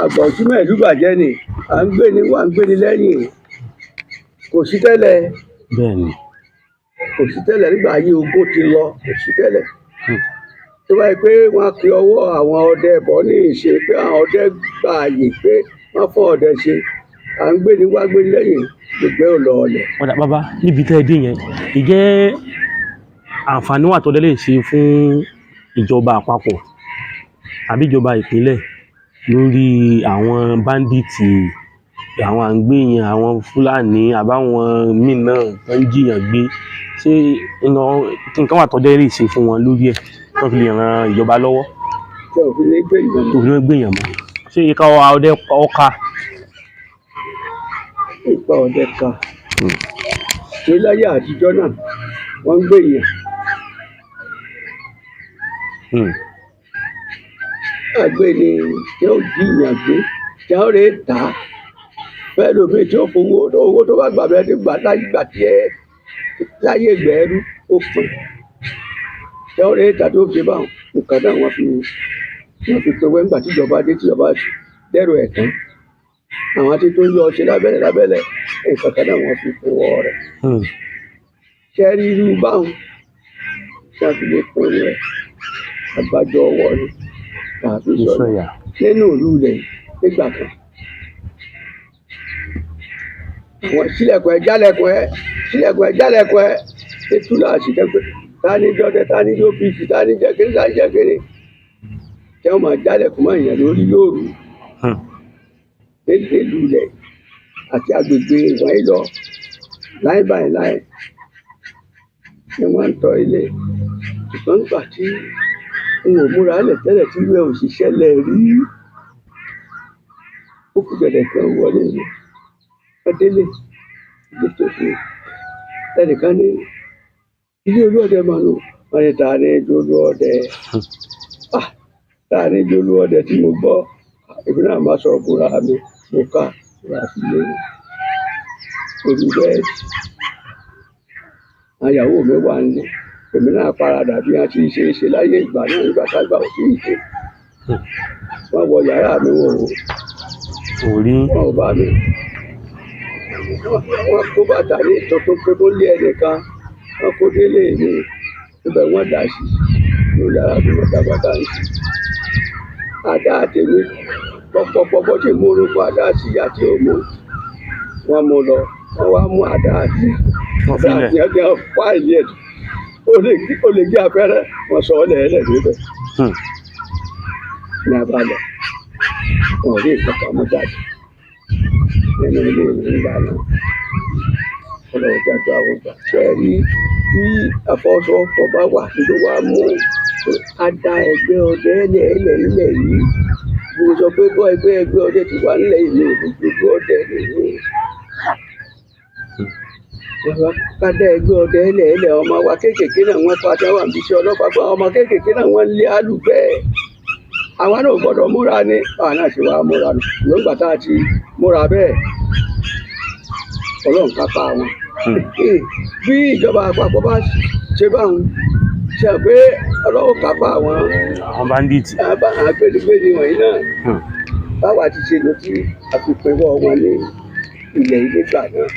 Àgbà òtúmọ̀ ìlú bàjẹ́ ni à ń gbé ní wà ń gbé ní lẹ́yìn, kò sí tẹ́lẹ̀. Bẹ́ẹ̀ ni. Kò sí tẹ́lẹ̀ nígbà ayé ogun ti lọ, kò sí tẹ́lẹ̀. Tó bá yẹ pé wọ́n fi ọwọ́ àwọn ọdẹ bọ̀ ní ìṣe pé àwọn ọdẹ gbà àyè pé wọ́n fún ọdẹ ṣe, à ń gbé ní wá gbé ní lẹ́yìn, gbogbo ẹ̀ ò lọ ọlẹ̀. Ọ̀dà bàbá, níbi tẹ́ ẹ dé yẹn, ìjẹ́ àǹfààní wà tọ́dẹ lè ṣe fún ìjọba àpapọ̀ àbí ìjọba ìpínlẹ̀ lórí àwọn bandits, àwọn à ń gbé yẹn, àwọn Fúlàní àbáwọn míì náà tó ń jiyàn gbé? Ṣé nǹkan wà tọ́dẹ lè ṣe fún wọn lórí ẹ̀ tó fi lè ran ìjọba lọ́wọ́? Tí òfin ní gbé ìgbọ̀n. Tó fi lè gbé yàn mọ́? Ṣé ìka ọdẹ ọka? Ipa ọdẹ kan ní láyé àtijọ́ náà, wọ́n ń gbé èèyàn. Àgbẹ̀ ni tí ó jiyàn gbé, tí ó rè tà á fẹ́ẹ́ lómi, tí ó fowó owó tó bá gbà bẹ́ẹ̀ nígbà láyé ìgbà tí ẹ láyé ìgbà ẹrú ó pin, tí ó rè tà tó fi báwọn nǹkan náà wọ́n fi pé wẹ́n. Nígbà tíjọba dé, tíjọba dẹ́rù ẹ̀ tán, àwọn tí tó ń yọ ṣe lábẹ́lẹ̀ lábẹ́lẹ̀, nǹkan kan náà wọ́n fi pin wọ́ rẹ̀. Ṣe rí irú báwọn tí a fi lè pin rẹ̀, àgbájọ ọwọ́ ni tàbí sọ̀rọ̀ sọ̀yà nínú ìlú ilẹ̀ nígbà kan. Àwọn sílẹ̀kùn ẹ̀, jálẹ̀kùn ẹ̀, sílẹ̀kùn ẹ̀, jálẹ̀kùn ẹ̀ ní túláàsì tẹ́gbẹ́ ta ní dọ́dẹ, ta ní OPC, ta ní jẹ́kiri, ta ní jẹ́kiri, tí wọ́n máa jálẹ̀kùn mọ́ èèyàn lórí lóru nílùú ilẹ̀ àti agbègbè ìwọ̀nyí lọ láì báyìí láì ni wọ́n ń tọ́ ilé. Ṣùgbọ́n nígbà tí n ò múra lẹ̀ tẹ́lẹ̀, tí irú ẹ̀ ò sì ṣẹlẹ̀ rí, ó kù dẹ̀dẹ̀ kan wọlé mi, wọ́n délé ilé tó fi ẹnìkan ní ilé olúọdẹ máa nù. Wọ́n ní ta ní olúọdẹ? Ah, ta ní olúọdẹ tí mo gbọ́? Èmi náà máa sọ búra mi, mo ká búra sílé orí bẹ́ẹ̀dì. Àwọn ìyàwó mi wà nílé, èmi náà paradà bí wọ́n ti ṣe é ṣe láyé ìgbà náà, nígbà tágbà ò tí ì dé. Wọ́n wọ yàrá mi, wọn ò Ò rí. Wọn ò bá mi. Wọ́n kó bàtà ní tuntun pé kó lé ẹnìkan, wọ́n kó délé mi, ibẹ̀ wọ́n dà sí ní yàrá mi, wọ́n dà bàtà sí. Àdá tèmi pọpọpọpọ tí mo rúkọ àdá sí ìyá tí ò mú, wọ́n mú lọ, wọ́n wá mú àdá àti Wọ́n àdá filẹ̀. Àti ẹgbẹ́ fáìlì ẹ̀, ó lè gé afẹ́rẹ́, wọ́n sọ ọ́ lẹ́ẹ̀lẹ́ níbẹ̀ ní abalẹ̀. Wọn ò rí nǹkan kan mú jáde nínú ilé mi nígbà náà. Ọlọ́run jáde àwọn ìgbà ṣe é rí bí àfọwọ́sowọ́pọ̀ bá wà tó wá mú ká dá ẹgbẹ́ ọdẹ lẹ́ẹ̀lẹ́ nílẹ̀ yìí. Mo sọ pé bọ́ ẹgbẹ́ ọdẹ ti wà nílẹ̀ yìí ní gbogbo ọdẹ nìyí. Ká dá ẹgbẹ́ ọdẹ lẹ́ẹ̀lẹ́, ọmọ wa kéékèèké náà wọ́n pa tí wọ́n wà níbi iṣẹ́ ọlọ́pàá pé ọmọ kéékèèké náà wọ́n lé àlù bẹ́ẹ̀. Àwa náà ò gbọ́dọ̀ múra ní àwa náà sì wá múra nù. Nígbà tá a ti múra bẹ́ẹ̀, Ọlọ́run kápá wọn. Bí ìjọba àpapọ̀ bá ṣe báwọn ṣe pé Ọlọ́run kápá àwọn Àwọn bandits. Agbẹnigbẹni wọ̀nyí náà. Báwa ti ṣe lọ tí a fi pinwọ́ wọn ní ilẹ̀ ilé gbà náà.